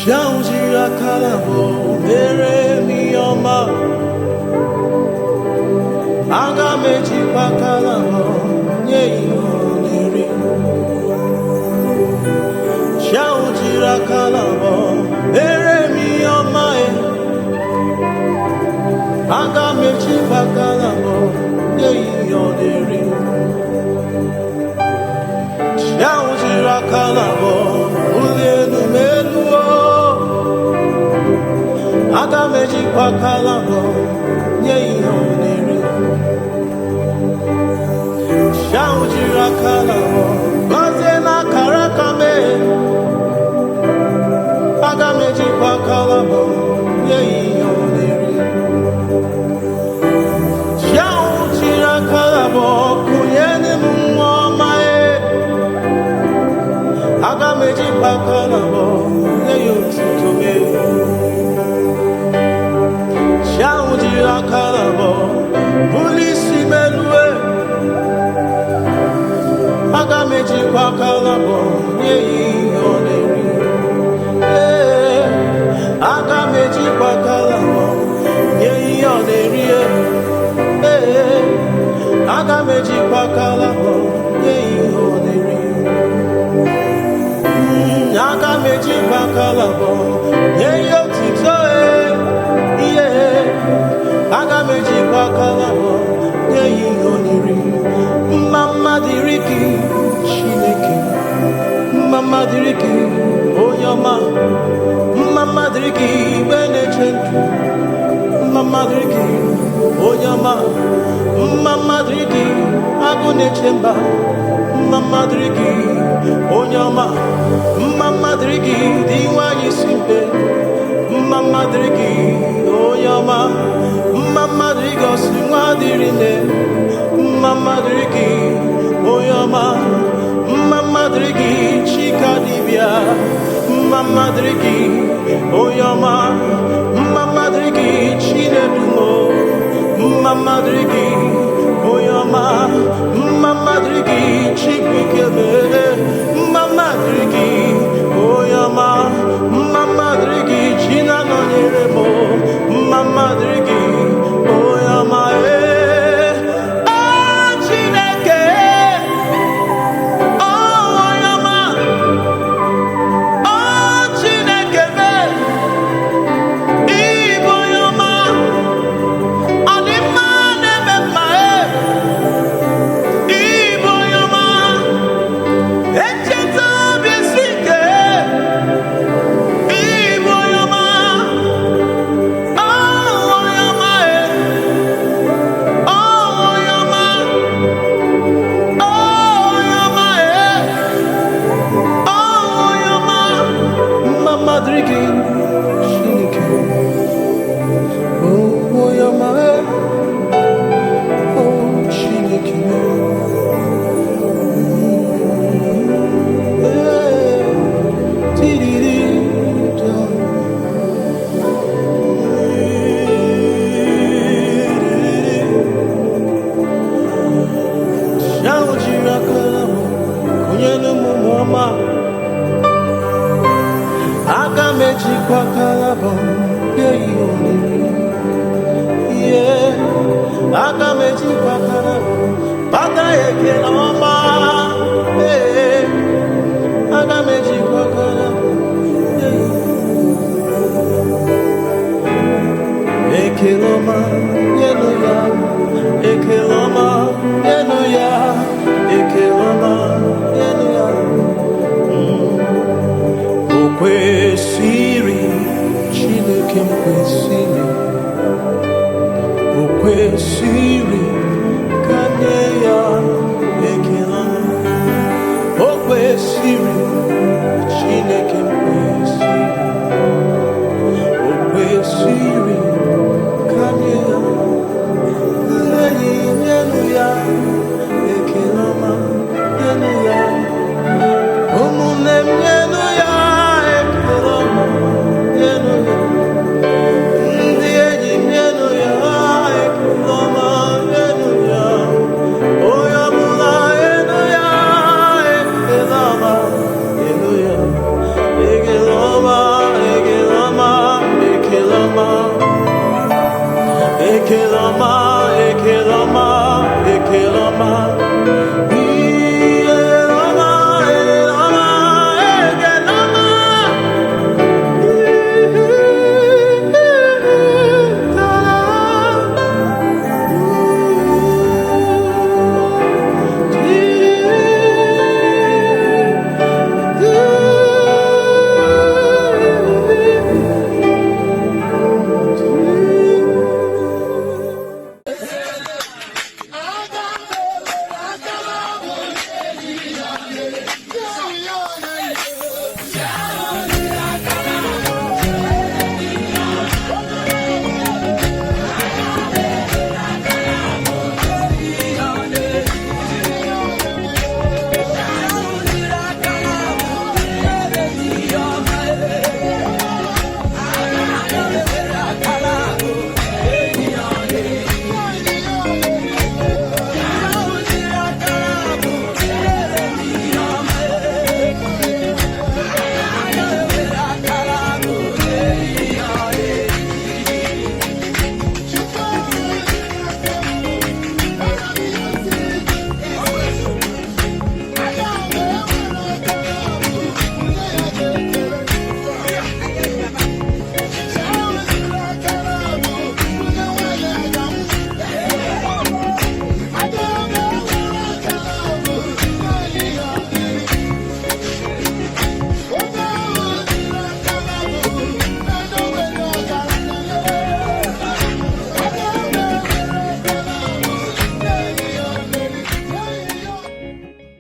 Chi ahụ jiri aka labọ mere m ihe ọma. Aga m ejikwa aka labọ nye ihe ọ na-eri. Chi ahụ jiri aka labọ mere m ihe ọma e. Aga m ejikwa aka labọ nye ihe ọ na-eri. Chi ahụ jiri aka labọ bulie elu m elu o. Aga m ejikwa aka labọ nye ihe ọ na-eri. Chi ahụ jiri aka labọ gọzie n'akara aka m e. Aga m ejikwa aka labọ nye ihe ọ na-eri. Chi ahụ jiri aka labọ kụnyere m nwa ọma e. Aga m ejikwa aka labọ nye ya otuto m e. Chi ahụ jiri aka labọ bulie isi m elu e. Aga m ejikwa aka labọ nye ya ihe ọ na-eri. Ee, aga m ejikwa aka labọ nye ya ihe ọ na-eri. Ee, aga m ejikwa aka labọ nye ya ihe ọ na-eri. Aga m ejikwa aka labọ nye ya otuto e. Ihe, aga m ejikwa aka labọ nye ya ihe ọ na-eri. Mma mma dịrị gị, Chineke. Mma mma dịrị gị, onye ọma. Mma mma dịrị gị, igbe na-eche ndụ. Mma mma dịrị gị, onye ọma. Mma mma dịrị gị, agụ na-eche mba. Mma mma dịrị gị, onye ọma. Mma mma dịrị gị, dị nwanyị isi mbe. Mma mma dịrị gị, onye ọma. Mma mma dịrị gị, ọsị nwa dịrị nne. Mma mma dịrị gị, onye ọma. Mma mma dịrị gị, Chika dibịa. Mma mma dịrị gị, onye ọma. Mma mma dịrị gị, Chinedumo. Mma mma dịrị gị, onye ọma. Mma mma dịrị gị, Chibuike mere. Mma mma dịrị gị, onye ọma. Mma mma dịrị gị, Chinanọnyere m. Mma mma dịrị gị, onye ọma. Ee, ah, Chineke, oh, onye ọma. Oh, Chineke mee, ịbụ onye ọma. Ọ dị mma na-eme mma e, ịbụ onye ọma. Echeta obi isi ike, ịbụ onye ọma. Oh, onye ọma e, oh, onye ọma. Oh, onye ọma e, oh, onye ọma. Mma mma dịrị gị, Chineke. Oh, onye ọma e, oh, Chineke. Ee, tiriri, da. Chi ahụ jiri aka labọ kụnyere m ụmụ ọma. Aga m ejikwa aka labọ nye ihe oriri. Ihe, aga m ejikwa aka labọ kpata ekele ọma. Ee.